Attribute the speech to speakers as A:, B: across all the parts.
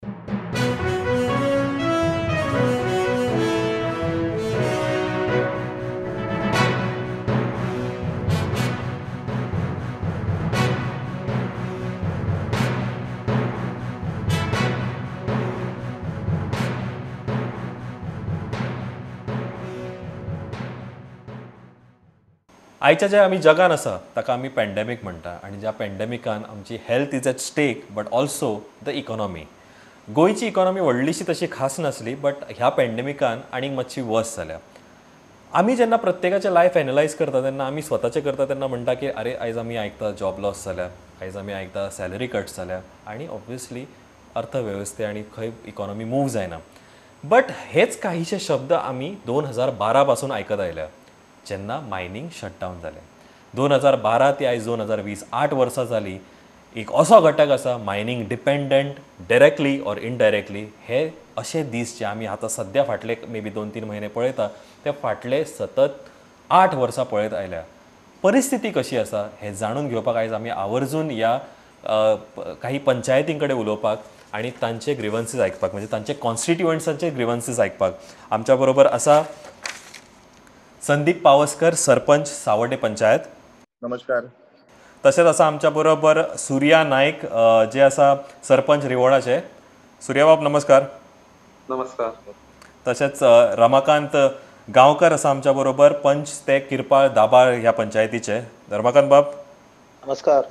A: आयच्या जे आमी जगान आसा ताका आमी पॅन्डेमीक म्हणटा आनी ज्या पॅन्डेमिकान आमची health is at stake but also the economy. गोंयची इकॉनॉमी व्हडलीशी तशी खास नासली बट ह्या पॅन्डेमिकान आनीक मातशी वर्स जाल्या. आमी जेन्ना प्रत्येकाचें लायफ एनलायज करता तेन्ना आमी स्वताचें करता तेन्ना म्हणटा की अरे आयज आमी आयकता जॉब लॉस जाल्या, आयज आमी आयकता सॅलरी कट्स जाल्या आनी ऑब्वियसली अर्थवेवस्थे आनी खंय इकॉनॉमी मूव जायना. बट हेच काहीशे शब्द आमी 2012 पासून आयकत आयल्या जेन्ना मायनींग शटडावन जालें. 2012 ते आयज 2020 8 वर्सां जालीं. एक असो घटक आसा mining dependent directly or indirectly. हे अशे दीस जे आमी आतां सद्या फाटले मे बी 2-3 म्हयने पळयता ते फाटले सतत 8 वर्सां पळयत आयल्या. परिस्थिती कशी आसा हें जाणून घेवपाक आयज आमी आवर्जून ह्या काही पंचायतीं कडेन उलोवपाक आनी तांचे ग्रिवन्सीस आयकपाक, म्हणजे तांचे कॉन्स्टिट्युएंट्सांचे ग्रिवन्सीस आयकपाक आमच्या बरोबर आसा संदीप पावसकर, सरपंच सावड्डे पंचायत.
B: नमस्कार.
A: तशेंच आसा आमच्या बरोबर सूर्या नायक जे आसा सरपंच रिवोणाचे. सूर्या बाब नमस्कार.
C: नमस्कार.
A: तशेंच रमाकांत गांवकर आसा आमच्या बरोबर, पंच ते किरपाळ दाबाळ ह्या पंचायतीचे. रमाकांत बाब
D: नमस्कार.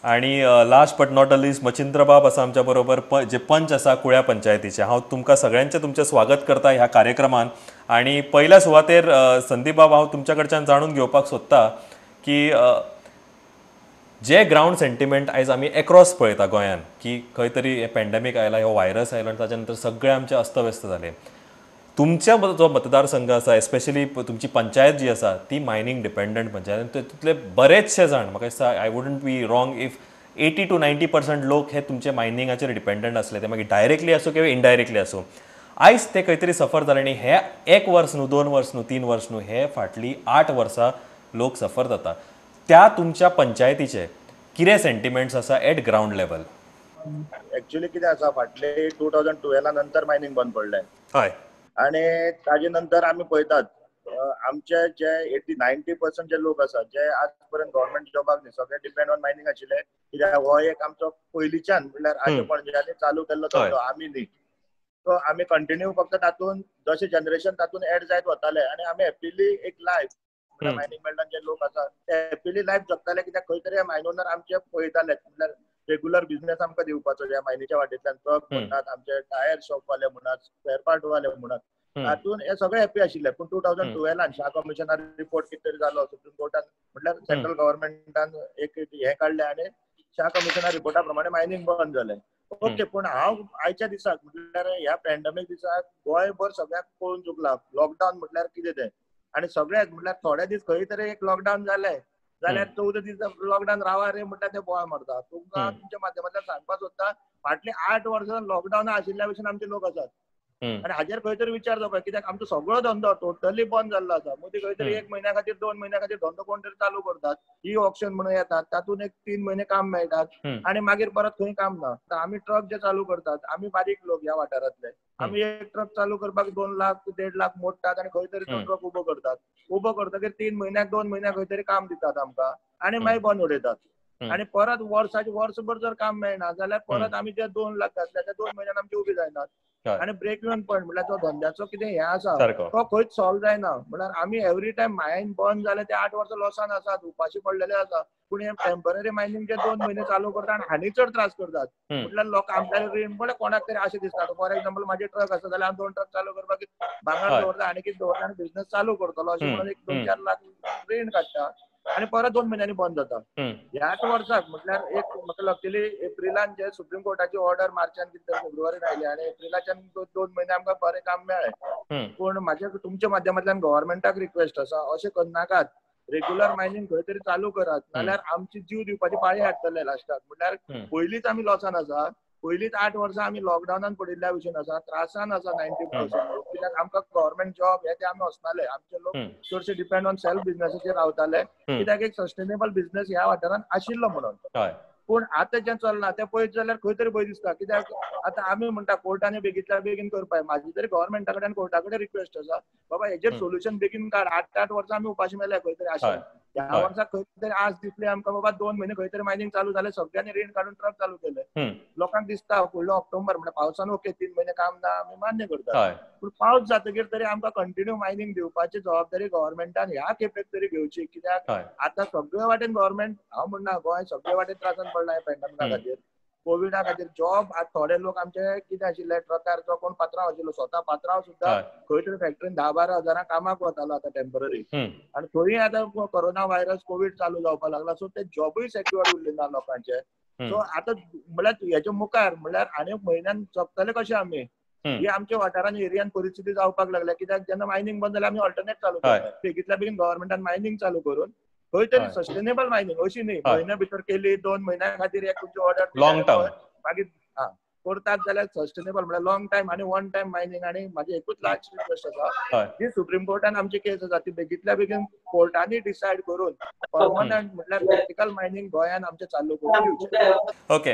A: आणि last but not the least Machindra बाब आसा आमच्या बरोबर, जे पंच आसा कुळ्या पंचायतीचे. हांव तुमकां सगळ्यांचें तुमचें स्वागत करता ह्या कार्यक्रमान. आनी पयल्या सुवातेर संदीप बाब हांव तुमच्या कडच्यान जाणून घेवपाक सोदता की जे ग्रावंड सेंटिमेंट आयज आमी एक्रॉस पळयता गोंयान की खंय तरी हे पॅन्डेमीक आयला, हो व्हायरस आयलो आनी ताच्या नंतर सगळें आमचें अस्तव्यस्त जालें. तुमच्या जो मतदारसंघ आसा एस्पेशली तुमची पंचायत जी आसा ती मायनींग डिपेंडंट पंचायत, तितूंतले बरेचशे जाण म्हाका दिसता I wouldn't be wrong if 80 to 90% लोक हे तुमचे मायनिंगाचेर डिपेंडंट आसले, ते मागीर डायरेक्टली आसूं किंवा इनडायरेक्टली आसूं. आयज ते खंय तरी सफर जाले आनी हे 1 वर्स न्हू, 2 वर्स न्हू, 3 वर्स न्हू, हे फाटलीं 8 वर्सां लोक सफर जाता. त्या तुमच्या पंचायतीचे कितें सेंटिमेंट्स आसा एट ग्रावंड लेवल?
B: एक्चुअली कितें आसा, फाटले 2012 नंतर मायनींग बंद पडलें.
A: हय.
B: आनी ताजे नंतर आमी पळयतात आमचे जे 80-90% जे लोक आसात जे आज पर्यंत गव्हर्मेंट जॉबाक न्ही, सगळे डिपेंड ऑन मायनींग आशिल्ले. कित्याक हो एक आमचो पयलींच्यान म्हणल्यार आजे पणज्यांनी चालू केल्लो धंदो आमी न्ही, सो आमी कंटिन्यू फक्त तातूंत जशें जनरेशन तातूंत एड जायत वताले आनी आमी हॅपीली एक लायफ म्हणल्यार मायनींग बेल्टान जे लोक आसात ते हॅपीली लायफ जगताले. कित्याक खंय तरी मायन ओनर आमचे पळयताले म्हणल्यार रेगुलर बिझनेस आमकां दिवपाचो, ज्या मायनीच्या वाटेंतल्यान ट्रक म्हणटात, आमचे टायर शॉपवाले म्हणटात, स्पेअर पार्ट वाले म्हणटात, तातूंत हे सगळे हॅपी आशिल्ले. पूण 2012 शाह कमिशनार रिपोर्ट कितें तरी जालो, सुप्रीम कोर्टान म्हटल्यार सेंट्रल गव्हर्मेंटान एक हें काडलें आनी शाह कमिशनार रिपोर्टा प्रमाणे मायनींग बंद जालें. ओके, पूण हांव आयच्या दिसाक म्हटल्यार ह्या पॅन्डेमीक दिसाक गोंयभर सगळ्याक पळोवन चुकला लॉकडावन म्हटल्यार कितें तें. आनी सगळ्याक म्हटल्यार थोडे दीस खंय तरी एक लॉकडावन जालें जाल्यार 14 दीस लॉकडावन रावा रे म्हणटा ते बोवाळ मारता. तुमकां तुमच्या माध्यमांतल्यान सांगपाक सोदता फाटलीं 8 वर्सां लॉकडावन आशिल्ल्या भशेन आमचे लोक आसात आनी हाजेर खंय तरी विचार जावपाक, कित्याक आमचो सगळो धंदो टोटली बंद जाल्लो आसा. मदीं खंय तरी 1 म्हयन्या खातीर 2 म्हयन्या खातीर धंदो कोण तरी चालू करतात, ई ऑक्शन म्हणून येतात, तातूंत एक 3 म्हयने काम मेळटात आनी मागीर परत खंय काम ना. आमी ट्रक जे चालू करतात, आमी बारीक लोक ह्या वाठारांतले, आमी एक ट्रक चालू करपाक 2 लाख 1.5 लाख मोडटात आनी खंय तरी तो ट्रक उबो करतात. उबो करतकीर 3 म्हयन्याक 2 म्हयन्याक खंय तरी काम दितात आमकां आनी मागीर बंद उडयतात. आनी परत वर्साचे वर्सभर जर काम मेळना जाल्यार परत आमी जे 2 लाख घातले ते 2 म्हयन्यान आमचे उबे जायनात. आनी ब्रेक इवन पॉयंट म्हळ्यार तो धंद्याचो कितें हें आसा तो खंयच सॉल्व जायना. म्हळ्यार आमी एवरी टायम मायन बंद जालें ते 8 वर्सां लॉसान आसात, उपाशी पडलेले आसा. पूण हे टेम्पररी मायनींग जे 2 म्हयने चालू करता आनी हांणी चड त्रास करतात. म्हटल्यार लोक आमकां रीण म्हळ्यार कोणाक तरी अशें दिसता. फॉर एक्झाम्पल म्हाजे ट्रक आसा जाल्यार हांव 2 ट्रक चालू करपाक भांगर दवरता आनी कितें दवरता आनी बिझनेस चालू करतलो अशें म्हणून एक 2-4 लाख रीण काडटा आनी परत 2 म्हयन्यांनी बंद जाता. ह्याच वर्साक म्हटल्यार एक म्हाका लकीली एप्रिलान जे सुप्रीम कोर्टाची ऑर्डर मार्चान कितें फेब्रुवारीन आयली आनी एप्रिलाच्यान 2 म्हयने आमकां बरें काम मेळ्ळें. पूण म्हाजे तुमच्या माध्यमांतल्यान गव्हर्मेंटाक रिक्वेस्ट आसा अशें करनाकात, रेग्युलर मायनींग खंय तरी चालू करात, नाल्यार आमची जीव दिवपाची पाळी हाडटले लास्टाक. म्हटल्यार पयलींच आमी लॉसान आसा, पयलींच 8 वर्सां आमी लॉकडावनान पडिल्ल्या भशेन आसा, त्रासान आसा 90%. कित्याक आमकां गव्हर्मेंट जॉब हे ते आमी वचनाले, आमचे लोक चडशे डिपेंड ऑन सेल्फ बिझनेसाचेर रावताले, कित्याक एक सस्टेनेबल बिझनेस ह्या वाठारांत आशिल्लो म्हणून. पूण आतां जें चल्लां तें पळयत जाल्यार खंय तरी भंय दिसता. कित्याक आतां आमी म्हणटा कोर्टांनी बेगींतल्या बेगीन करपाक. म्हाजी तरी गव्हर्मेंटा कडेन कोर्टा कडेन रिक्वेस्ट आसा, बाबा हेजेर सोल्युशन बेगीन काड. 8-8 वर्सां आमी उपाशी मेल्या खंय तरी आशेन. ह्या वर्सा खंय तरी आज दिसले आमकां बाबा 2 म्हयने खंय तरी मायनींग चालू जालें, सगळ्यांनी रीण काडून ट्रक चालू केले. लोकांक दिसता फुडलो ऑक्टोबर म्हणल्यार पावसान ओके 3 म्हयने काम ना आमी मान्य करता, पूण पावस जातकीर तरी आमकां कंटिन्यू मायनींग दिवपाची जबाबदारी गव्हर्मेंटान ह्या खेपेक तरी घेवची. कित्याक आतां सगळे वाटेन गव्हर्मेंट, हांव म्हणना गोंय सगळे वाटेन त्रासान पडला पॅन्डेमिका खातीर, कोविडा खातीर. जॉब आज थोडे लोक आमचे कितें आशिल्ले ट्रकार जो कोण पात्रांव आशिल्लो, स्वता पात्रांव सुद्दां खंय तरी फॅक्टरीन 10-12 हजारां कामाक वतालो आतां टेम्पररी, आनी थंय आतां कोरोना व्हायरस कोवीड चालू जावपाक लागला. सो ते जॉबूय सेक्युअर उरले ना लोकांचे. सो आतां म्हणल्यार हेच्या मुखार म्हणल्यार आनी म्हयन्यान जगतले कशे आमी, ही आमच्या वाठारान एरियान परिस्थिती जावपाक लागल्या. कित्याक जेन्ना मायनींग बंद जालें आमी ऑल्टरनेट चालू केलें. बेगींतल्या बेगीन गव्हर्मेंटान मायनींग चालू करून खंय तरी सस्टेनेबल मायनींग अशी न्ही म्हयन्या भितर केली 2 म्हयन्या खातीर एक तुमची ऑर्डर
A: लॉंग टर्म
B: मागीर करतात जाल्यार सस्टेनेबल म्हणल्यार लॉंग टायम आनी वन टायम मायनींग. आनी म्हाजी एकूच लास्ट रिक्वेस्ट आसा, जी सुप्रीम कोर्टान आमची केस आसा ती बेगींतल्या बेगीन कोर्टांनी डिसायड करून परमनंट म्हणल्यार प्रॅक्टिकल मायनींग गोंयान आमचें चालू करून दिवचें.
A: ओके,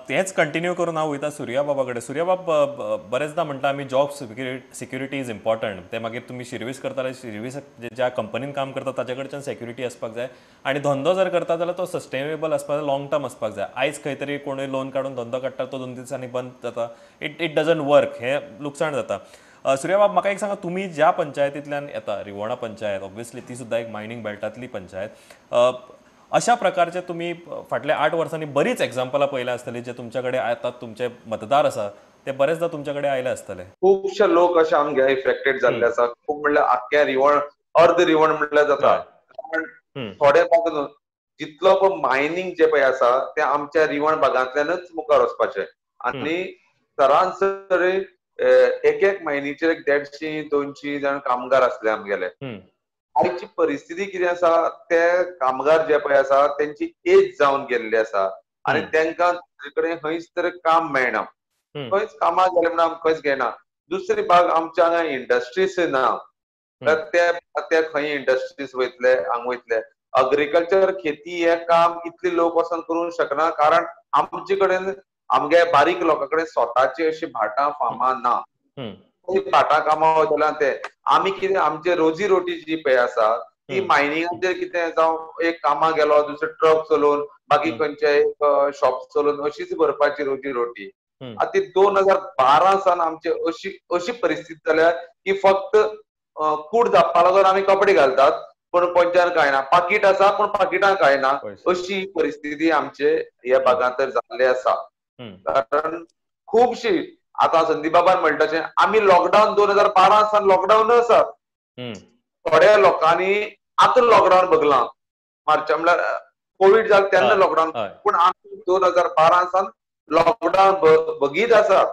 A: हेंच कंटिन्यू करून हांव वयता सुर्याबाबा कडेन. सुर्याबाब, बरेचदा म्हणटा आमी जॉब सिक्युरिटी is important. ते मागीर तुमी शिर्वीस करता, शिर्वीस ज्या कंपनीन काम करता ताचे कडच्यान सेक्युरिटी आसपाक जाय, आनी धंदो जर करता जाल्यार तो सस्टेनेबल आसपाक जाय, लॉंग टर्म आसपाक जाय. आयज खंय तरी कोणूय लोन काडून धंदो काडटा तो 2 दिसांनी बंद जाता, it it doesn't work, हें लुकसाण जाता. सुर्याबाब, म्हाका एक सांगा, तुमी ज्या पंचायतींतल्यान येता, रिवोणा पंचायत, ऑब्वियसली ती सुद्दां एक मायनींग बेल्टांतली पंचायत, अशा प्रकारचे तुमी फाटल्या 8 वर्सांनी बरीच एग्जाम्पलां पळयल्या आसतली जे तुमच्या कडेन येतात, तुमचे मतदार आसा ते बरेचदा तुमच्या कडेन आयले आसतले.
C: खुबशे लोक अशे आमगे इफेक्टेड जाल्ले आसा. खूब म्हणल्यार आख्ख्या रिवण, अर्द रिवण म्हणल्यार जाता. कारण थोडे भाग जितलो पण मायनींग जे पळय आसा ते आमच्या रिवण भागांतल्यानच मुखार वचपाचें, आनी सरासरी एक एक मायनीचेर 150-200 जाण कामगार आसले आमगेले. आयची परिस्थिती कितें आसा, ते कामगार जे पळय आसा तेंची एज जावन गेल्ली आसा आनी तेंकां दुसरे कडेन खंयच तर काम मेळना, खंयच कामाक गेले म्हणून आमकां खंयच घेयना. दुसरी भाग आमच्या हांगा इंडस्ट्रीज ना, तर ते खंय इंडस्ट्रीज वयतले, हांगा वयतले. अग्रीकल्चर खेती हे काम इतले लोक वचोन करूंक शकना, कारण आमचे कडेन आमगे बारीक लोकां कडेन स्वताची अशी भाटां फार्मां ना. भाटां कामां वयतले ते आमी कितें आमचे रोजी रोटी जी पळय आसा ती मायनिंगाचेर कितें जावं एक कामाक गेलो, दुसरो ट्रक चलोवन, बाकी खंयचे एक शॉप चलोवन अशीच भरपाची रोजी रोटी. आतां ती 2012 सावन आमची अशी अशी परिस्थिती जाल्या की फक्त कूड धापपा लागून आमी कपडे घालतात, पूण पंचान कांय ना, पाकीट आसा पूण पाकिटां कांय ना, अशी परिस्थिती आमचे ह्या भागांत तर जाल्ली आसा. कारण खुबशी आतां संदीप बाबान म्हणटा तशें आमी लॉकडावन 2012 सावन लॉकडावन आसा. थोड्या लोकांनी आतां लॉकडावन बगलां, मार्चा म्हणल्यार कोवीड जालें तेन्ना लॉकडावन, पूण आमी 2012 सावन लॉकडावन बगीत आसा.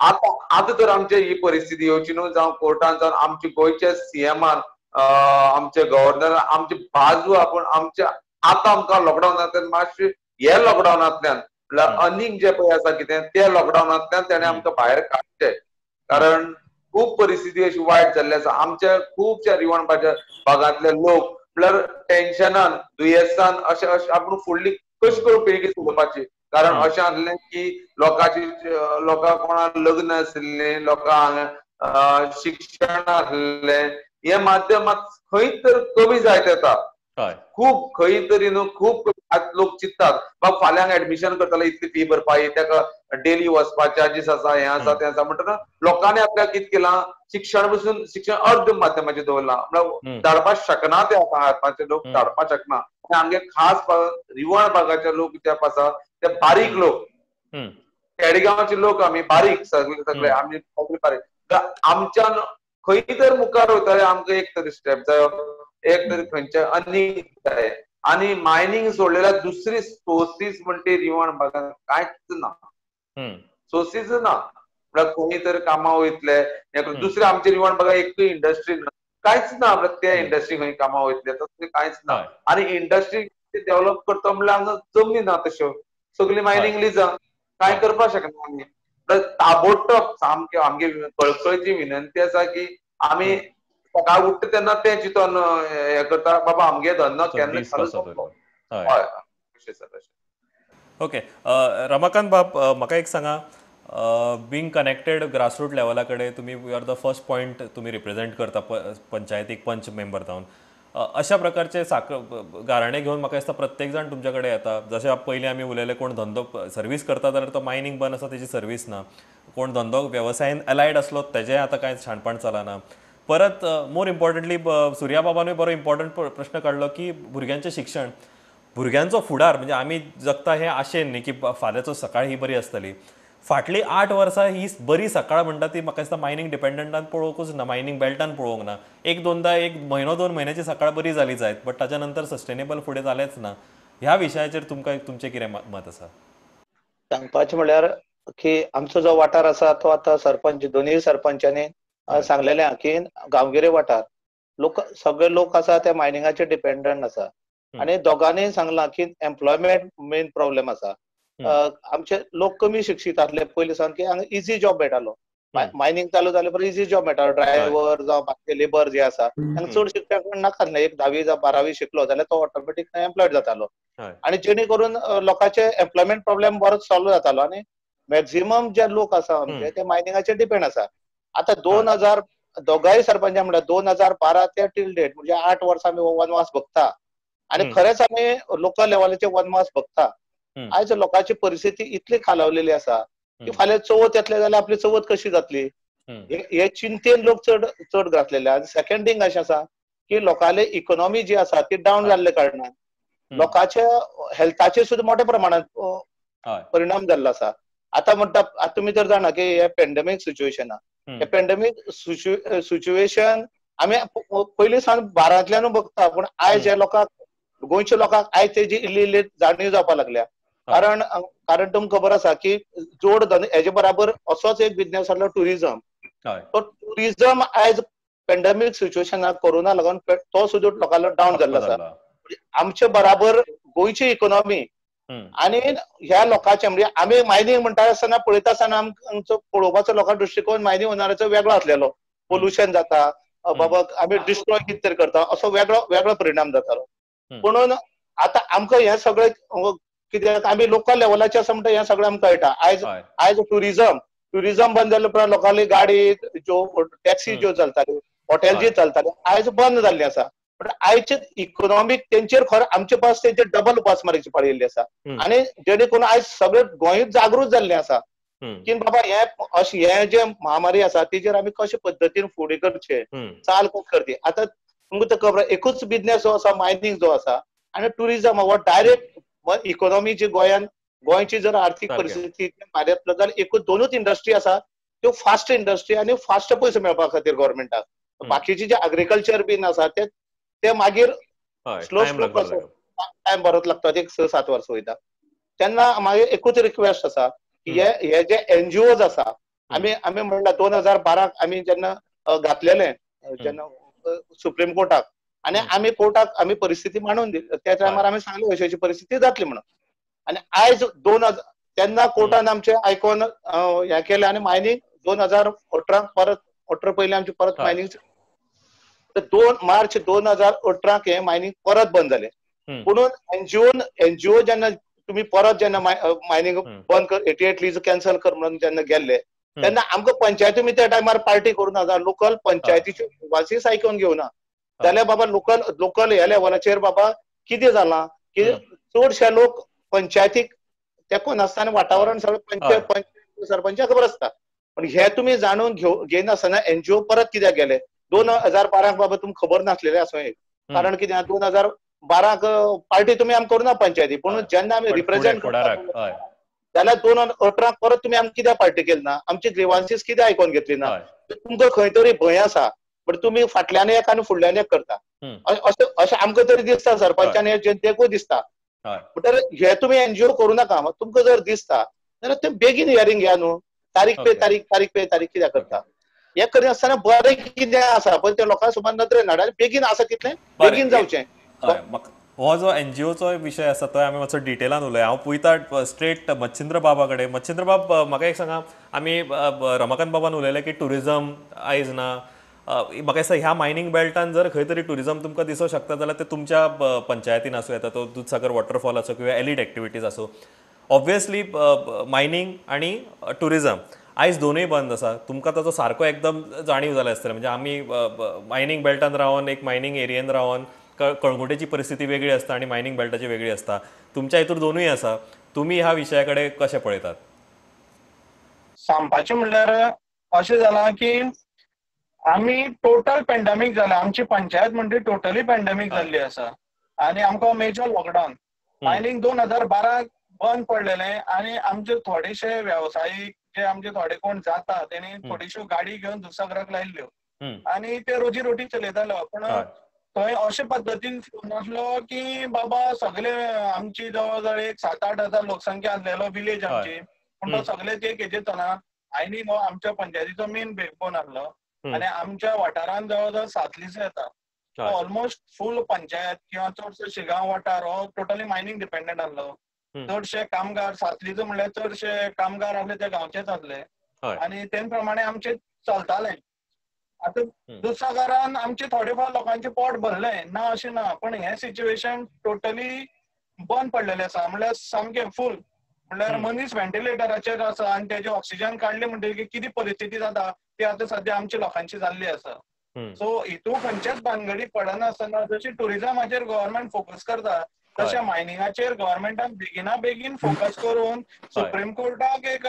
C: आतां आतां तर आमची ही परिस्थिती येवची न्हू, जावं कोर्टान जावन आमचे गोंयचे सीएमान, आमचे गव्हर्नर आमची बाजू आपूण आमच्या आतां आमकां लॉकडावनांतल्यान मातशें हे लॉकडावनांतल्यान म्हणल्यार अर्निंग जे पळय आसा कितें ते लॉकडावनांतल्यान तेणें आमकां भायर काडचें. कारण खूब परिस्थिती अशी वायट जाल्ली आसा. आमच्या खुबश्या रिवण भागांतले लोक म्हणल्यार टेन्शनान, दुयेंसान अशें अशें आपूण फुडली कशी करून पिळगी चलोवपाची. कारण अशें आसलें की लोकांची लोकांक कोणाक लग्न आशिल्लें, लोकांक शिक्षण आसलें, हे माध्यमात खंय तर कमी जायत येता. खूब खंय तरी न्हू खूब लोक चिंततात बाबा फाल्यांक एडमिशन करतले, इतली फी भरपाची, ताका डेली वचपाचे चार्जीस आसा, हें आसा तें आसा. म्हणटना लोकांनी आपल्याक कितें केलां, शिक्षण पसून शिक्षण अर्द माध्यमाचेर दवरलां, म्हळ्यार धाडपाक शकना ते आतां आतांचे लोक धाडपाक शकना. आनी आमगे खास रिवण भागाचे लोक जे आसा ते बारीक लोक, खेडेगांवचे लोक आमी बारीक सगळे सगळे आमी सगळे बारीक. आमच्यान खंय तर मुखार वयतले आमकां एक तरी स्टेप जायो, एक तरी खंयच्या आनी जाय. आनी मायनींग सोडलेल्या दुसरी सोर्सीस म्हणटे रिवण भागांत कांयच ना, सोर्सीस ना. म्हळ्यार खंय तर कामां वयतले, दुसरे आमचे रिवण भागात एकूय इंडस्ट्री ना, कांयच ना. म्हळ्यार ते इंडस्ट्री खंय कामां वयतले तसलें कांयच ना. आनी इंडस्ट्री डेव्हलप करता म्हणल्यार हांगा जमनी ना तश्यो, सगळी मायनींग लिजां, कांय करपाक शकना आमी. ताबडतोब सामके आमगे कळकळीची विनंती आसा की आमी सकाळ उठ्ठा तेन्ना तें चिंतून हें करता, बाबा आमगे धंदो केन्ना चालू जातलो. हय. अशें सर. अशें
A: ओके रमाकांत बाब, म्हाका एक सांगा, बींग कनेक्टेड ग्रासरूट लेवला कडेन तुमी you are the first point, तुमी रिप्रेझेंट करता पंचायतीक पंच मेंबर जावन, अशा प्रकारचे गाराणे घेवन म्हाका दिसता प्रत्येक जाण तुमच्या कडेन येता. जशें पयलीं आमी उलयले, कोण धंदो सर्वीस करता जाल्यार तो मायनींग बंद आसा तेजी सर्वीस ना, कोण धंदो वेवसायन अलायड आसलो तेजें आतां कांय शाणपण चलना. परत मोर इम्पॉर्टंटली सुर्या बाबानूय बरो इम्पॉर्टंट प्रश्न काडलो की भुरग्यांचें शिक्षण, भुरग्यांचो फुडार, म्हणजे आमी जगता हे आशेन न्ही की फाल्यांचो सकाळ ही बरी आसतली. फाटलीं 8 वर्सां ही बरी सकाळ म्हणटा ती म्हाका दिसता मायनींग डिपेंडंटान पळोवंकूच ना, मायनींग बेल्टान पळोवंक ना. एक दोनदा एक म्हयनो 2 म्हयन्याची सकाळ बरी जाली जायत, बट ताच्या नंतर सस्टेनेबल फुडें जालेंच ना. ह्या विशयाचेर तुमकां तुमचें कितें मत आसा?
D: सांगपाचें म्हणल्यार की आमचो जो वाठार आसा तो आतां सरपंच, दोनूय सरपंचांनी सांगलेलें की गांवगिरे वाठार लोक सगळे लोक आसा ते मायनिंगाचेर डिपेंडंट आसा आनी दोगांनी सांगलां की एम्प्लॉयमेंट मेन प्रॉब्लेम आसा. आमचे लोक कमी शिक्षीत आसले पयलीं सावन की हांगा इजी जॉब मेळटालो, मायनींग चालू जाले उपरांत इजी जॉब मेळटालो, ड्रायव्हर जावं बाकी लेबर जे आसा तांकां चड शिक्षण नाका, एक 10वी जावं 12वी शिकलो जाल्यार तो ऑटोमॅटीक एम्प्लॉयड जातालो आनी जेणे करून लोकांचे एम्प्लॉयमेंट प्रॉब्लेम बरोच सॉल्व जातालो. आनी मॅक्झिमम जे लोक आसा आमचे ते मायनिंगाचेर डिपेंड आसा. आतां 2000 दोगांय सरपंचा म्हणल्यार 2012 ते टील डेट म्हणजे 8 वर्सां आमी वनवास भोगता आनी खरेंच आमी लोकल लेवलाचेर वनवास भोगता. आयज लोकांची परिस्थिती इतली खालावलेली आसा की फाल्यां चवथ येतले जाल्यार आपली चवथ कशी जातली हे चिंतेन लोक चड चड घातलेले. आनी सेकंड थिंग अशें आसा की लोकांले इकॉनॉमी जी आसा ती डावन जाल्ले कारणान लोकांच्या हेल्थाचेर सुद्दां मोठ्या प्रमाणात परिणाम जाल्लो आसा. आतां म्हणटा तुमी तर जाणा की हे पेंडेमीक सिच्युएशन, हे पेंडेमीक सिच्युएशन आमी पयलीं सावन बारांतल्यानूय बघता, पूण आयज हे लोकांक गोंयच्या लोकांक आयज तेजी इल्ली इल्ली जाणीव जावपाक लागल्या. कारण कारण तुमकां खबर आसा की जोड धंदो हेजे बराबर असोच एक बिजनेस आसलो टुरिजम. तो टुरिजम आयज पेंडेमीक सिच्युएशनाक कोरोना लागून तो सुद्दां लोकांलो डावन जाल्लो आसा. आमचे बराबर गोंयची इकॉनॉमी आनी ह्या लोकांचे म्हणजे आमी मायनींग म्हणटा आसतना पळयता आसतना आमचो पळोवपाचो लोकां दृश्टिकोन मायनींग ओनराचो वेगळो आसलेलो, पोल्युशन जाता बाबा आमी डिस्ट्रॉय कितें तरी करता असो वेगळो वेगळो परिणाम जातालो. म्हणून आतां आमकां हें सगळें कित्याक आमी लोकल लेवलाचेर आसा म्हणटा हें सगळें आमकां कळटा. आयज आयज टुरिजम बंद जाले उपरांत लोकांली गाडी ज्यो टॅक्सी ज्यो चलताल्यो, हॉटेल जी चलताल्यो आयज बंद जाल्ली आसा. पण आयचे इकॉनॉमीक तेंचेर खरें आमचे पास तेंचेर डबल उपास मारीची पाळी येयल्ली आसा आनी जेणे करून आयज सगळे गोंयूच जागृत जाल्लें आसा की बाबा हे अशें हे जे महामारी आसा तेजेर आमी कशे पद्दतीन फुडें करचे, चाल कशी करची. आतां तुमकां तर खबर एकूच बिजनेस जो आसा मायनींग जो आसा आनी टुरिजम हो डायरेक्ट इकॉनॉमी जी गोंयान गोंयची जर आर्थीक परिस्थिती भायर येतलो जाल्यार एकूच दोनूच इंडस्ट्री आसा त्यो फास्ट इंडस्ट्री आनी फास्ट पयसो मेळपा खातीर गव्हर्मेंटाक. बाकीचे जे एग्रीकल्चर बीन आसा ते मागीर स्लो स्लो टायम बरोच लागता, एक 6-7 वर्सां वयता. तेन्ना मागीर एकूच रिक्वेस्ट आसा की हे जे एनजीओज आसा आमी आमी म्हणला 2012 आमी जेन्ना घातलेले जेन्ना सुप्रीम कोर्टाक आनी आमी कोर्टाक आमी परिस्थिती मांडून दिली त्या टायमार आमी सांगली अशी अशी परिस्थिती जातली म्हणून. आनी आयज 2000 तेन्ना कोर्टान आमचे आयकोन हें केलें आनी मायनींग 2018 परत 18 पयलीं आमची परत मायनींग 2 मार्च 2018 हे मायनींग परत बंद जालें. पुणून एनजीओ जेन्ना तुमी परत जेन्ना मायनींग बंद कर 88 लीज कॅन्सल कर म्हणून जेन्ना गेल्ले तेन्ना आमकां पंचायती त्या टायमार पार्टी करूं ना, लोकल पंचायतीच्यो वासीस आयकून घेवना जाल्यार बाबा लोकल लोकल ह्या लेवलाचेर बाबा कितें जालां की चडशे लोक पंचायतीक तेंको नासतना वातावरण सगळें पंच सरपंचाक खबर आसता. पण हे तुमी जाणून घेयनासतना एनजीओ परत कित्याक गेले 2012 बाबा तुमकां खबर नासलेलें आसूं एक, कारण कितें 2012 पार्टी तुमी आमकां करूना पंचायती, पूण जेन्ना आमी रिप्रेझेंट करता जाल्यार 2018 परत तुमी आमकां कित्याक पार्टी केली ना, आमची ग्रिवान्सीस कित्याक आयकोन घेतली ना, तुमकां खंय तरी भंय आसा पण तुमी फाटल्यान एक आनी फुडल्यान एक करता अशें अशें आमकां तरी दिसता सरपंचान हे जनतेकूय दिसता. म्हणटकीर हे तुमी एनजीओ करूं नाका, तुमकां जर दिसता जाल्यार ते बेगीन हियरींग घेया न्हू, तारीख पे तारीख तारीख पे तारीख कित्याक करता. हे करिनासतना बरें कितें आसा पळय ते लोकां सुमार नदरेन हाड आनी बेगीन आसा तितलें बेगीन जावचें.
A: हो जो एनजीओचो विशय आसा तो आमी मातसो डिटेलान उलया. हांव पळयता स्ट्रेट मच्छिंद्र बाबा कडेन. मच्छिंद्र बाब, म्हाका एक सांगा, आमी रमाकांत बाबान उलयलें की टुरिजम आयज ना, म्हाका दिसता ह्या मायनींग बेल्टान जर खंय तरी ट्युरिजम तुमकां दिसूंक शकता जाल्यार ते तुमच्या पंचायतीन आसूं येता, तो दुदसागर वॉटरफॉल आसूं किंवा एलिट एक्टिविटीज आसूं. ऑब्वियसली मायनींग आनी ट्युरिजम आयज दोनूय बंद आसा. तुमकां ताचो सारको एकदम जाणीव जाल्या आसतली. म्हणजे आमी मायनींग बेल्टान रावन, एक मायनींग एरियेन रावन कळंगुटेची परिस्थिती वेगळी आसता आनी मायनींग बेल्टाची वेगळी आसता. तुमच्या हितूर दोनूय आसा, तुमी ह्या विशया कडेन कशें पळयतात?
E: सांगपाचें म्हणल्यार अशें जालां की आमी टोटल पेंडेमीक जाला. आमची पंचायत म्हणजे टोटली पेंडेमीक जाल्ली आसा आनी आमकां मेजर लॉकडावन. मायनींग 2012 बंद पडलेलें आनी आमचे थोडेशे वेवसायीक जे आमचे थोडे कोण जाता तेणी थोडीश्यो गाडी घेवन दुदसागराक लायिल्ल्यो आनी ते रोजी रोटी चलयतालो. पूण थंय अशे पद्दतीन नासलो की बाबा सगळे आमची जवळ जवळ एक 7-8 हजार लोकसंख्या आसलेलो विलेज आमची, पूण तो सगळे ते हेजेर चलना. मायनींग हो आमच्या पंचायतीचो मेन बॅकबोन आसलो आनी आमच्या वाठारांत जवळ जवळ 7 येता. ऑलमोस्ट फूल पंचायत किंवा चडसो शिगांव वाठार हो टोटली मायनींग डिपेंडंट आसलो. चडशे कामगार सातलीचो म्हणल्यार चडशे कामगार आसले ते गांवचेच आसले आनी ते प्रमाणे आमचे चलताले. आतां दुदसागरान आमचे थोडे फार लोकांचे पोट भरलें ना अशें ना, पण हें सिच्युएशन टोटली बंद पडलेलें आसा. म्हणल्यार सामकें फूल, म्हणल्यार मनीस व्हेंटिलेटराचेर आसा आनी तेजे ऑक्सिजन काडले म्हणटकीर कितें परिस्थिती जाता ती आतां सद्या आमच्या लोकांची जाल्ली आसा. सो हितून खंयच्याच भानगडी पडनासतना जशी ट्युरिजमाचेर गव्हर्मेंट फोकस करता तशें मायनिंगाचेर गव्हर्मेंटान बेगिना बेगीन फोकस करून सुप्रीम कोर्टाक एक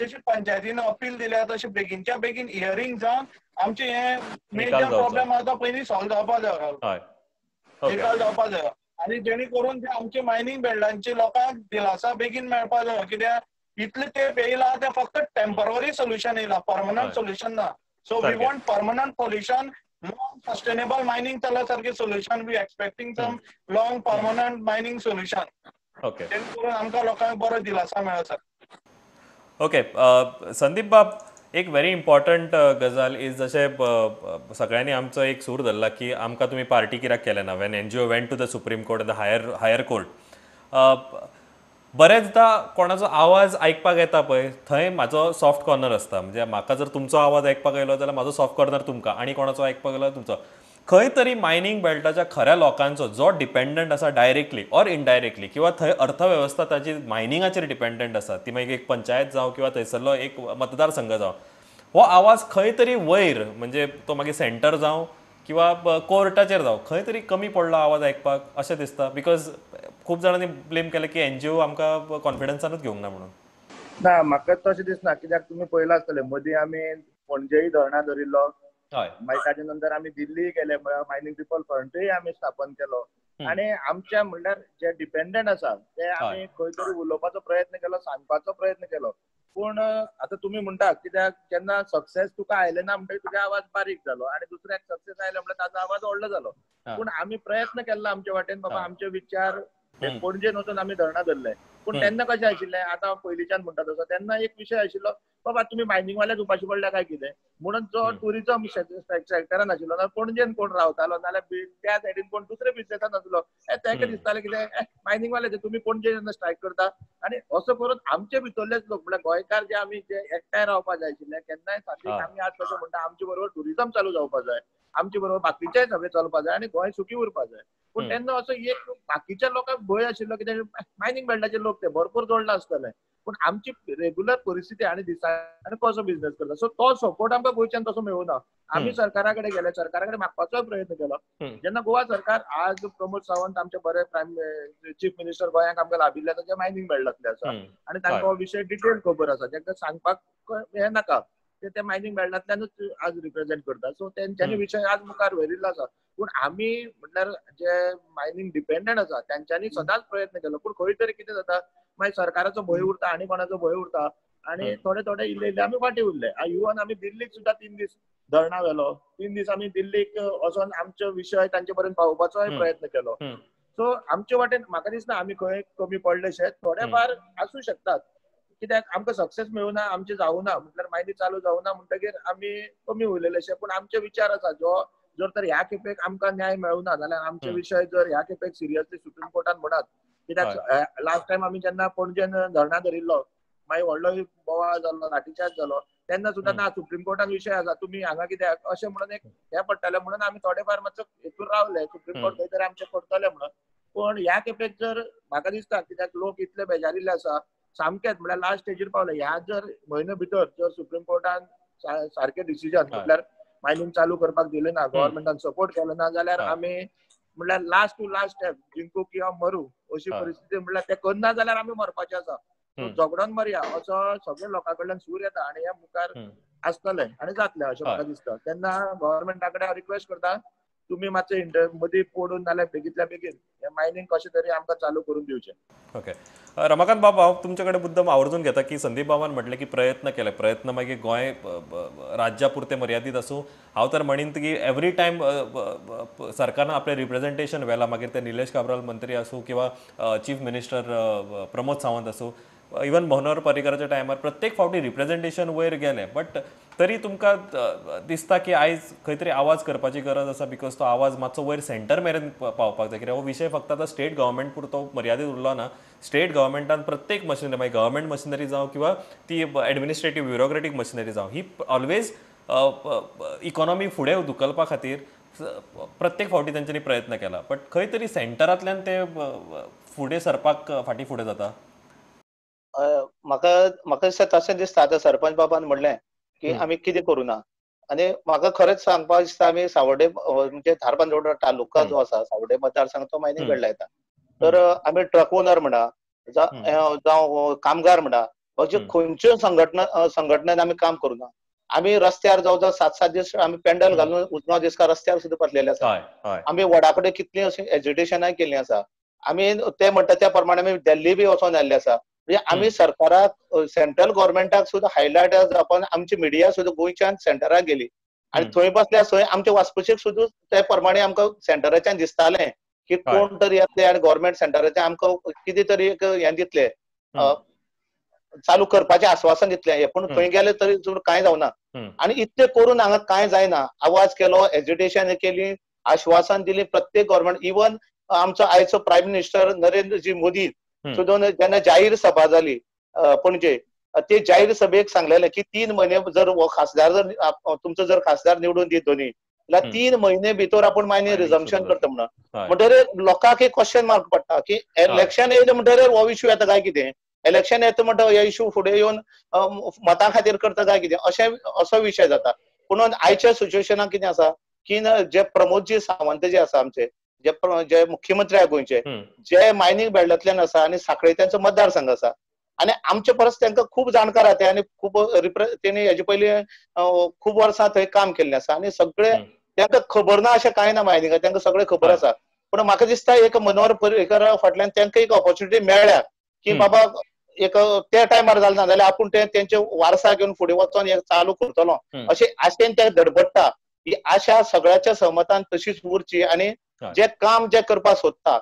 E: जशी पंचायतीन अपील दिल्या तशें बेगीनच्या बेगीन हियरींग जावन आमचें हें मेजर प्रॉब्लम आसा तो पयलीं सॉल्व जावपा जाय, निकाल जावपा जाय आनी जेणे करून ते आमचे मायनींग बेल्टांचे लोकांक दिलासा बेगीन मेळपा जाय. कित्याक इतले तेंप येयला ते फक्त टेम्पररी सोल्युशन येयला, परमनंट सोल्युशन ना. So we want permanent solution, long sustainable mining चला सारखे solution. We expecting some long permanent mining solution. Okay, जेणे आमकां लोकांक बरो दिलासा मेळो सर.
A: ओके संदीप बाब, एक व्हेरी इम्पॉर्टंट गजाल is जशें सगळ्यांनी आमचो एक सूर धरला की आमकां तुमी पार्टी कित्याक केलें ना when NGO went to the supreme court, the higher court. बरेचदा कोणाचो आवाज आयकपाक येता पळय थंय म्हाजो सॉफ्ट कॉर्नर आसता. म्हणजे म्हाका जर तुमचो आवाज आयकपाक येयलो जाल्यार म्हाजो सॉफ्ट कॉर्नर तुमकां, आनी कोणाचो आयकपाक येयलो तुमचो. खंय तरी मायनींग बेल्टाच्या खऱ्या लोकांचो जो डिपेंडंट आसा डायरेक्टली ऑर इनडायरेक्टली, किंवा थंय अर्थवेवस्था ताची मायनिंगाचेर डिपेंडंट आसा, ती मागीर एक पंचायत जावं किंवा थंयसरलो एक मतदारसंघ जावं, हो आवाज खंय तरी वयर, म्हणजे तो मागीर सेंटर जावं किंवा कोर्टाचेर जावं, खंय तरी कमी पडलो आवाज आयकपाक अशें दिसता. Because खूब जाणांनी ब्लेम केलें की एनजीओ आमकां कॉन्फिडन्सानूच घेवंक ना म्हणून.
B: ना, म्हाका तशें दिसना, कित्याक तुमी पळयलां आसतलें मदीं आमी पणजेय धरणां धरिल्लो, मागीर ताजे नंतर आमी दिल्ली गेले, मायनींग पिपल फ्रंटूय आमी स्थापन केलो आनी आमच्या म्हणल्यार जे डिपेंडंट आसा ते आमी खंय तरी उलोवपाचो प्रयत्न केलो, सांगपाचो प्रयत्न केलो. पूण आतां तुमी म्हणटा कित्याक जेन्ना सक्सेस तुका आयले ना म्हणटकीर तुजो आवाज बारीक जालो आनी दुसऱ्याक सक्सेस आयले म्हणल्यार ताजो आवाज व्हडलो जालो. पूण आमी प्रयत्न केल्लो आमचे वाटेन, बाबा आमचे विचार पणजेन वचून आमी धरणां धरले. पूण तेन्ना कशें आशिल्लें, आतां पयलींच्यान म्हणटा तसो तेन्ना एक विशय आशिल्लो बाबा तुमी मायनिंग वाल्याच उपाशी पडल्या काय कितें म्हणून जो ट्युरिजम सेक्टरान आशिल्लो ना पणजेन कोण रावतालो नाल्यार त्या सायडीन कोण दुसरे बिजनेसान आसलो ताका दिसतालें कितें मायनिंग वाले तुमी पणजे जेन्ना स्ट्रायक करता. आनी असो करून आमचे भितरलेच लोक म्हणल्यार गोंयकार जे आमी जे एकठांय रावपा जाय आशिल्ले केन्नाय साथीक आमी आज कशें म्हणटा आमचे बरोबर ट्युरिजम चालू जावपा जाय, आमचे बरोबर बाकीचेय सगळें चलपा जाय आनी गोंय सुखी उरपा जाय. पूण तेन्ना असो एक बाकीच्या लोकांक भंय आशिल्लो कित्याक मायनिंग बेल्टाचे लोक ते भरपूर जोडला आसतले, पूण आमची रेगुलर परिस्थिती आनी दिसांनी कसो बिझनेस करता, सो तो सपोर्ट आमकां गोंयच्यान तसो मेळुना. आमी सरकारा कडेन गेले, सरकारा कडेन मागपाचोय प्रयत्न केलो. जेन्ना गोवा सरकार आज प्रमोद सावंत आमचे बरे प्रायम चीफ मिनिस्टर गोंयांक आमकां लाभिल्ले आसा, जे मायनिंग बेल्टांतले आसा आनी तांकां हो विशय डिटेल खबर आसा, तांकां सांगपाक हें नाका, ते मायनिंग बेल्टांतल्यानूच आज रिप्रेझेंट करता. सो तेंच्यांनी विशय आज मुखार व्हरिल्लो आसा. पूण आमी म्हटल्यार जे मायनिंग डिपेंडंट आसा तेंच्यांनी सदांच प्रयत्न केलो. पूण खंय तरी कितें जाता मागीर सरकाराचो भंय उरता आनी कोणाचो भंय उरता आनी थोडे थोडे इल्ले इल्ले आमी फाटीं उरले. इवन आमी दिल्लीक सुद्दां 3 दीस धरणां व्हेलो, 3 दीस आमी दिल्लीक वचोन आमचे विशय तांचे पर्यंत पावोवपाचोय प्रयत्न केलो. सो आमचे वाटेन म्हाका दिसना आमी खंय कमी पडलेशे, थोडे फार आसूं शकतात कित्याक आमकां सक्सेस मेळुना, आमचें जावना म्हटल्यार मायनिंग चालू जावना म्हणटकीर आमी कमी उरलेलेशे. पूण आमचे विचार आसा जो जर तर ह्या खेपेक आमकां न्याय मेळुना जाल्यार आमचे विशय जर ह्या खेपेक सिरियसली सुप्रीम कोर्टान म्हणत, कित्याक लास्ट टायम आमी जेन्ना पणजेन धरणां धरिल्लो मागीर व्हडलो बोवाळ जालो, लाठीचार्ज जालो, तेन्ना सुद्दां ना सुप्रीम कोर्टान विशय आसा तुमी हांगा कित्याक अशें म्हणून एक हें पडटालें म्हणून आमी थोडे फार मातसो हितून रावले सुप्रीम कोर्ट खंय तरी आमचें करतले म्हणून. पूण ह्या खेपेक जर म्हाका दिसता कित्याक लोक इतले बेजारिल्ले आसा सामकेच म्हळ्यार लास्ट स्टेजीर पावले, ह्या जर म्हयनो भितर जर सुप्रीम कोर्टान सारकें डिसिजन म्हटल्यार मायनींग चालू करपाक दिलें ना, गव्हर्मेंटान सपोर्ट केलो ना जाल्यार आमी म्हटल्यार लास्ट टू लास्ट स्टेप जिंकू किंवा मरू अशी परिस्थिती, म्हटल्यार ते करना जाल्यार आमी मरपाचे आसा, झगडोन मरया असो सगळे लोकां कडल्यान सूर येता आनी हे मुखार आसतले आनी जातले अशें म्हाका दिसता. तेन्ना गव्हर्मेंटा कडेन हांव रिक्वेस्ट करता तुमी मातशे इंटर मदीं पडून नाल्यार बेगींतल्या बेगीन हे मायनींग कशें तरी आमकां चालू करून दिवचें.
A: ओके रमाकांत बाब, हांव तुमचे कडेन मुद्दम आवर्जून घेता की संदीप बाबान म्हटलें की प्रयत्न केले, प्रयत्न मागीर गोंय राज्या पुरते मर्यादीत आसूं, हांव तर म्हणीन की एवरी टायम सरकारान आपलें रिप्रेझेंटेशन व्हेलां, मागीर ते निलेश काब्राल मंत्री आसूं किंवा चीफ मिनिस्टर प्रमोद सावंत आसूं, इवन मनोहर पर्रीकराच्या टायमार प्रत्येक फावटी रिप्रेझेंटेशन वयर गेलें, बट तरी तुमकां दिसता की आयज खंय तरी आवाज करपाची गरज आसा, because तो आवाज मातसो वयर सेंटर मेरेन पावपाक जाय. कित्याक हो विशय फक्त आतां स्टेट गव्हर्मेंट पुरतो मर्यादीत उरलो ना, स्टेट गव्हर्मेंटान प्रत्येक मशिनरी, मागीर गव्हर्मेंट मशिनरी जावं किंवा ती एडमिनिस्ट्रेटीव ब्युरोक्रेटीक मशिनरी जावं, ही ऑलवेज इकॉनॉमी फुडें धुकलपा खातीर प्रत्येक फावटी तेंच्यांनी प्रयत्न केला, बट खंय तरी सेंटरांतल्यान ते फुडें सरपाक फाटीं फुडें जाता.
D: म्हाका म्हाका दिसता तशें दिसता. आतां सरपंच बाबान म्हणलें की आमी कितें करूं ना, आनी म्हाका खरेंच सांगपाक दिसता आमी सावर्डे म्हणजे धारबांदोडा तालुका जो आसा सावर्डे मतदारसंघ तो मायनींग कडला येता, तर आमी ट्रक ओनर म्हणा जावं कामगार म्हणा अशे खंयच्यो संघटनेन आमी काम करूं ना. आमी रस्त्यार जावं जावं 7-7 दीस आमी पेंडल घालून उजवां दिसका रस्त्यार सुद्दां बसलेले आसा. आमी वडा कडेन कितलीं अशीं एजिटेशनां केल्लीं आसा, आमी ते म्हणटा त्या प्रमाणे आमी दिल्ली बी वचोन आयिल्ले आसा. म्हणजे आमी सरकाराक सेंट्रल गव्हर्मेंटाक सुद्दां हायलायट जावपाक आमची मिडिया सुद्दां गोंयच्यान सेंटराक गेली आनी थंय बसल्या थंय आमचे वासपुशीक सुद्दां ते प्रमाणे आमकां सेंटराच्यान दिसतालें की कोण तरी येतले आनी गव्हर्मेंट सेंटराचें आमकां कितें तरी एक हें दितले, चालू करपाचें आस्वासन दितलें हें, पूण थंय गेले तरी कांय जावना. आनी इतलें करून हांगा कांय जायना. आवाज केलो, एजिटेशन केली, आश्वासन दिली प्रत्येक गव्हर्मेंट, इवन आमचो आयचो प्रायम मिनिस्टर नरेंद्रजी मोदी सुद्दां जेन्ना जाहीर सभा जाली पणजे, ते जाहीर सभेक सांगलेले की 3 म्हयने जर हो खासदार जर तुमचो जर खासदार निवडून दीत दोनी जाल्यार 3 म्हयने भितर आपूण मायनींग रिजम्पशन करता म्हणून. म्हणटकीर लोकांक एक क्वेश्चन मार्क पडटा की इलेक्शन येयलें म्हणटकीर हो इश्यू येता काय कितें, इलेक्शन येता म्हणटा हो इश्यू फुडें येवन मतां खातीर करता काय कितें, अशें असो विशय जाता. पूण आयच्या सिच्युएशनाक कितें आसा की जे प्रमोदजी सावंत जे आसा आमचे जे मुख्यमंत्री आहा गोंयचे, जे मायनींग बेल्टांतल्यान आसा आनी साखळे तेंचो मतदारसंघ आसा आनी आमचे परस तांकां खूब जाणकार आहा ते आनी खूब तेणी हेजे पयलीं खूब वर्सां थंय काम केल्लें आसा आनी सगळे तांकां खबर ना अशें कांय ना मायनिंगा, तांकां सगळें खबर आसा. पूण म्हाका दिसता एक मनोहर पर्रीकरा फाटल्यान तांकां एक ऑपॉर्च्युनिटी मेळ्ळ्या की बाबा एक त्या टायमार जालें ना जाल्यार आपूण ते तेंचे वारसा घेवन फुडें वचोन हे चालू करतलो अशें आशेन ते धडपडटा. ही आशा सगळ्याच्या सहमतान तशीच उरची आनी जे काम जे करपाक सोदता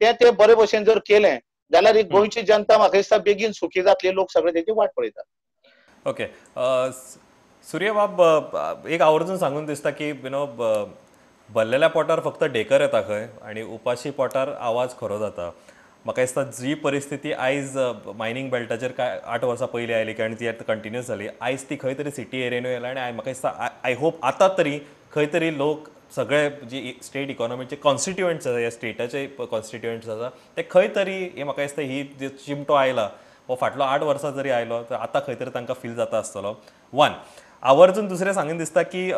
D: ते ते बरे भशेन जर केलें जाल्यार गोंयची जनता म्हाका दिसता बेगीन सुखी जातली, लोक सगळे तेची वाट पळयतात.
A: ओके सूर्यबाब, एक आवर्जून सांगून दिसता की you know भरलेल्या पोटार फक्त ढेकर येता खंय आनी उपाशी पोटार आवाज खरो जाता. म्हाका दिसता जी परिस्थिती आयज मायनींग बेल्टाचेर काय 8 वर्सां पयलीं आयली आनी ती आतां कंटिन्यूस जाली, आयज ती खंय तरी सिटी एरियेनूय आयल्या आनी म्हाका दिसता I hope आतां तरी खंय तरी लोक सगळे जी स्टेट इकॉनॉमीचे कॉन्स्टिट्युएंट्स आसा, ह्या स्टेटाचे कॉन्स्टिट्युएंट्स आसा ते खंय तरी हे म्हाका दिसता ही जे चिमटो आयला हो फाटलो 8 वर्सां जरी आयलो तर आतां खंय तरी तांकां फील जाता आसतलो. वन आवर्जून दुसरें सांगून दिसता की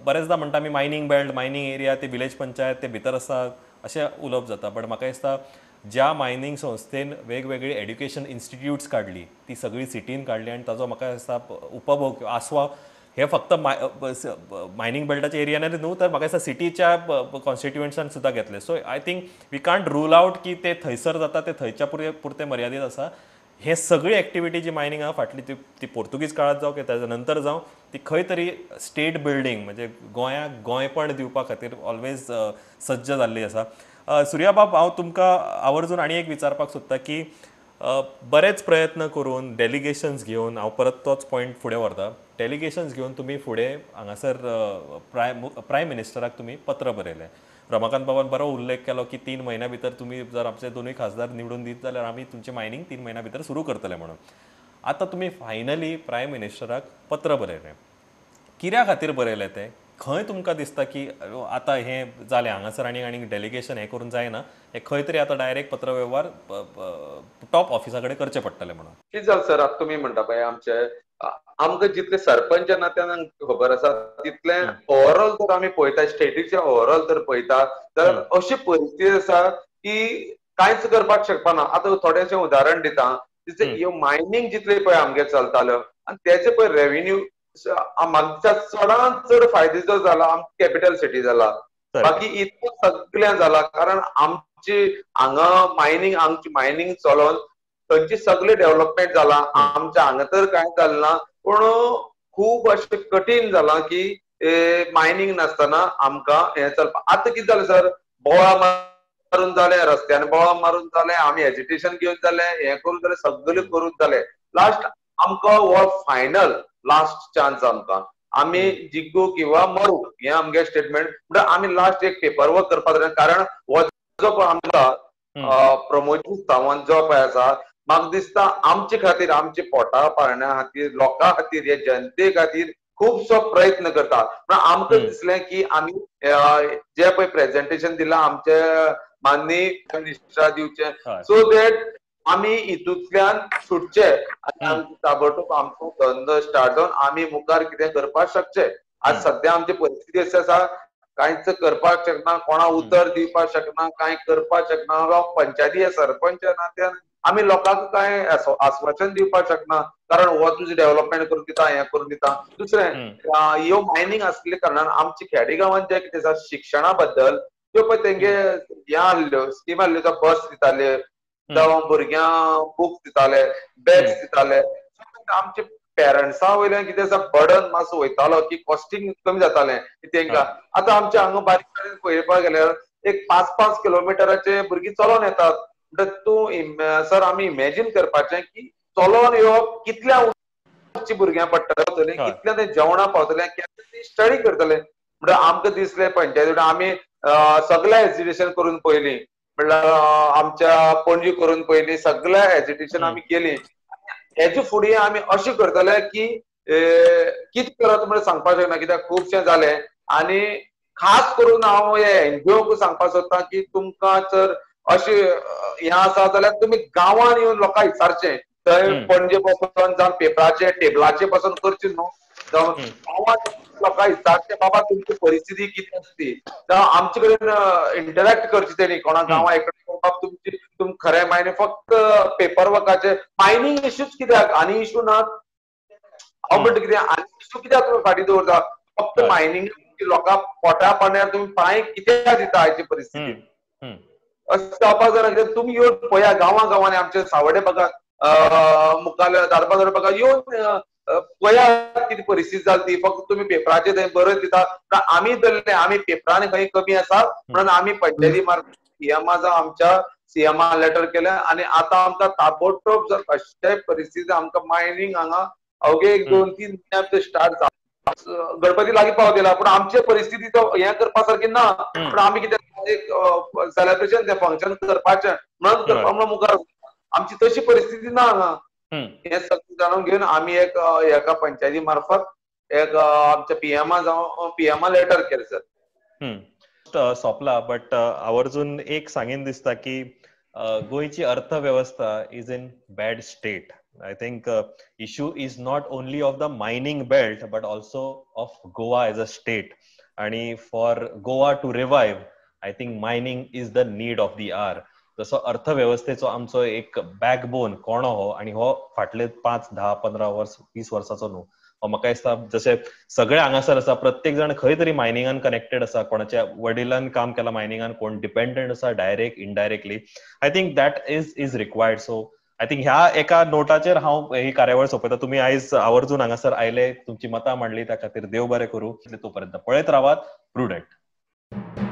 A: बरेचदा म्हणटा आमी मायनींग बेल्ट, मायनींग एरिया, ते विलेज पंचायत ते भितर आसा अशें उलोवप जाता, बट म्हाका दिसता ज्या मायनींग संस्थेन वेगवेगळी एड्युकेशन इन्स्टिट्यूट्स काडली ती सगळी सिटीन काडली आनी ताजो म्हाका दिसता उपभोग आसवा हे फक्त मायनींग बेल्टाच्या एरियान न्हू तर म्हाका दिसता सिटीच्या कॉन्स्टिट्युएंट्सान सुद्दां घेतले. So I think we can't rule out की ते थंयसर जाता ते थंयच्या पुरते मर्यादीत आसा. हे सगळी एक्टिविटी जी मायनींग आहा फाटली ती पोर्तुगीज काळात जावं किंवा ताच्या नंतर जावं ती खंय तरी स्टेट बिल्डींग म्हणजे गोंयाक गोंयपण दिवपा खातीर ऑलवेज सज्ज जाल्ली आसा. सूर्याबाब, हांव तुमकां आवर्जून आनी एक विचारपाक सोदता की बरेच प्रयत्न करून डेलिगेशन्स घेवन, हांव परत तोच पॉयंट फुडें व्हरता, डेलिगेशन्स घेवन तुमी फुडें हांगासर प्रायम मिनिस्टराक तुमी पत्र बरयलें. रमाकांत बाबान बरो उल्लेख केलो की 3 म्हयन्या भितर तुमी जर आमचे दोनूय खासदार निवडून दीत जाल्यार आमी तुमची मायनींग 3 म्हयन्या भितर सुरू करतले म्हणून. आतां तुमी फायनली प्रायम मिनिस्टराक पत्र बरयलें, कित्या खातीर बरयलें तें? खंय तुमकां दिसता की आतां हें जालें, हांगासर आनी आनी डेलिगेशन हें करून जायना, हें खंय तरी आतां डायरेक्ट पत्रवेव्हार टॉप ऑफिसा कडेन करचें पडटलें म्हणून?
C: कितें जालें सर, आतां तुमी म्हणटा पळय आमचे आमकां जितले सरपंच ना तेन्ना खबर आसा तितलें ओवरऑल जर आमी पळयता स्टेटीचे ओवरऑल जर पळयता तर अशी परिस्थिती आसा की कांयच करपाक शकपाना. आतां थोडेशें उदाहरण दिता, ह्यो मायनींग जितले पळय आमगे चलताल्यो आनी तेजे पळय रेव्हेन्यू म्हाका चडांत चड फायदो जो जाला आमकां कॅपिटल सिटी जाला, बाकी इतलें सगळें जाला. कारण आमची हांगा मायनींग, आमची मायनींग चलोन थंयची सगळें डेव्हलपमेंट जाला, आमच्या हांगा तर कांय जालें ना. पूण खूब अशें कठीण जालां की मायनींग नासतना आमकां हें चलपा. आतां कितें जालें सर, बोळा मारून जालें, रस्त्यान बोळा मारून जालें, आमी एजिटेशन घेवन जालें, हें करून जालें, सगळें करून जालें. लास्ट आमकां हो फायनल लास्ट चान्स आमकां, आमी जिखू किंवा मरू हें आमगे स्टेटमेंट. म्हणटा आमी लास्ट एक पेपर वर्क करपाक जाय, कारण हो जो आमकां प्रमोद सावंत जो पळय आसा, म्हाका दिसता आमचे खातीर, आमचे पोटा पाळण्या खातीर, लोकां खातीर, हे जनते खातीर खुबसो प्रयत्न करता. पूण आमकां दिसलें की आमी जे पळय प्रेजेंटेशन दिलां आमचे माननीय मिनिस्टरा दिवचें, सो that आमी हितूंतल्यान सुटचे आनी ताबडतोब आमचो धंदो स्टार्ट जावन आमी मुखार कितें करपाक शकचे. आज सद्या आमची परिस्थिती अशी आसा, कांयच करपाक शकना, कोणा उतर दिवपाक शकना, कांय करपाक शकना. पंचायती सरपंच नात्यान आमी लोकांक कांय आस्वासन दिवपाक शकना, कारण हो तुजें डेव्हलपमेंट करून दिता, हें करून दिता. दुसरें, ह्यो मायनींग आसले कारणान आमच्या खेडे गांवांत जें कितें आसा शिक्षणा बद्दल त्यो पळय तेंगे हें आहल्यो, स्कीम आहल्यो, बस दिताले, जावं भुरग्यांक बुक्स दिताले, बॅग्स दिताले. आमचे पेरंट्सा वयल्यान कितें आसा बर्डन मातसो वयतालो की कॉस्टिंग कमी जातालें तेंकां. आतां आमच्या हांगा बारीक बारीक पळोवपाक गेल्यार एक 5-5 किलोमिटराचे भुरगीं चलोन येतात. म्हणटा तूं सर आमी इमॅजीन करपाचें की चलोन येवप कितल्या उंची भुरग्यांक पडटलें, कितल्या ते जेवणां पावतलें, केन्ना ती स्टडी करतले. म्हणटा आमकां दिसलें पंचायती आमी सगळें एजिटेशन करून पळयलीं, म्हणल्यार आमच्या पणजी करून पयलीं सगळ्या एजिटेशन आमी केली. हेजे फुडें आमी अशें करतले की कितें करत म्हणून सांगपाक शकना, कित्याक खुबशें जालें. आनी खास करून हांव हे एनजीओक सांगपाक सोदता की तुमकां जर अशें हें आसा जाल्यार तुमी गांवांत येवन लोकांक विचारचें, थंय पणजे पासून जावं पेपराचे टेबलाचे पासून करचें न्हू, जावं गांवांत लोकांक विचारचें बाबा तुमची परिस्थिती कितें आसा ती, जावं आमचे कडेन इंटरॅक्ट करची तेणी कोणा गांवां इकडे बाब तुमची तुम खरें मायने फक्त पेपर वर्काचे मायनींग इश्यूज कित्याक आनी इश्यू नात. हांव म्हणटा कितें आनी इश्यू कित्याक तुमी फाटीं दवरता, फक्त मायनींग लोकां पोटा पाण्यार तुमी पांय कित्याक दिता आयची परिस्थिती अशें जावपाक जायना. कित्याक तुमी येवन पळया गांवां गांवांनी आमचे सावडे भागात मुखार दारबाजार भागात येवन पळया कितें परिस्थिती जाली ती. फक्त तुमी पेपराचेर थंय बरयत दिता, पण आमी धरलें आमी पेपरांनी खंय कमी आसा म्हणून आमी पंचायती मार्फत सीएमा जावं आमच्या सीएमा लेटर केलें. आनी आतां आमकां ताबडतोब जर कशेय परिस्थिती आमकां मायनींग हांगा अवघे 1-2-3 म्हयन्याक स्टार्ट जाता, गणपती लागीं पावतला, पूण आमचे परिस्थिती तो हें करपा सारकी ना. पूण आमी कितें एक सेलेब्रेशन तें फंक्शन करपाचें म्हणून करपा म्हणून मुखार आमची तशी परिस्थिती ना हांगा. हें सगळें जाणून घेवन आमी एक एका पंचायती मार्फत एक आमच्या पीएमा जावं पीएमा लेटर केलें सर.
A: सोंपला, बट आवर्जून एक सांगीन दिसता की गोंयची अर्थवेवस्था is in bad state. I think issue is not only of the mining belt but also of Goa as a state. आणि for Goa to revive, I think mining is the need of the hour. जसो अर्थवेवस्थेचो आमचो एक backbone कोणो हो, आनी हो फाटले 5, 10, 15 वर्स 20 वर्साचो न्हू, म्हाका दिसता जशें सगळे हांगासर आसा प्रत्येक जाण खंय तरी मायनिंगान कनेक्टेड आसा, कोणाच्या वडिलान काम केलां मायनिंगान, कोण डिपेंडंट आसा direct indirectly. I think that is required. So I think ह्या एका नोटाचेर हांव ही कार्यावळ सोंपयता. तुमी आयज आवर्जून हांगासर आयले, तुमची मतां मांडली, त्या खातीर देव बरें करूं. तोपर्यंत पळयत रावात प्रुडंट.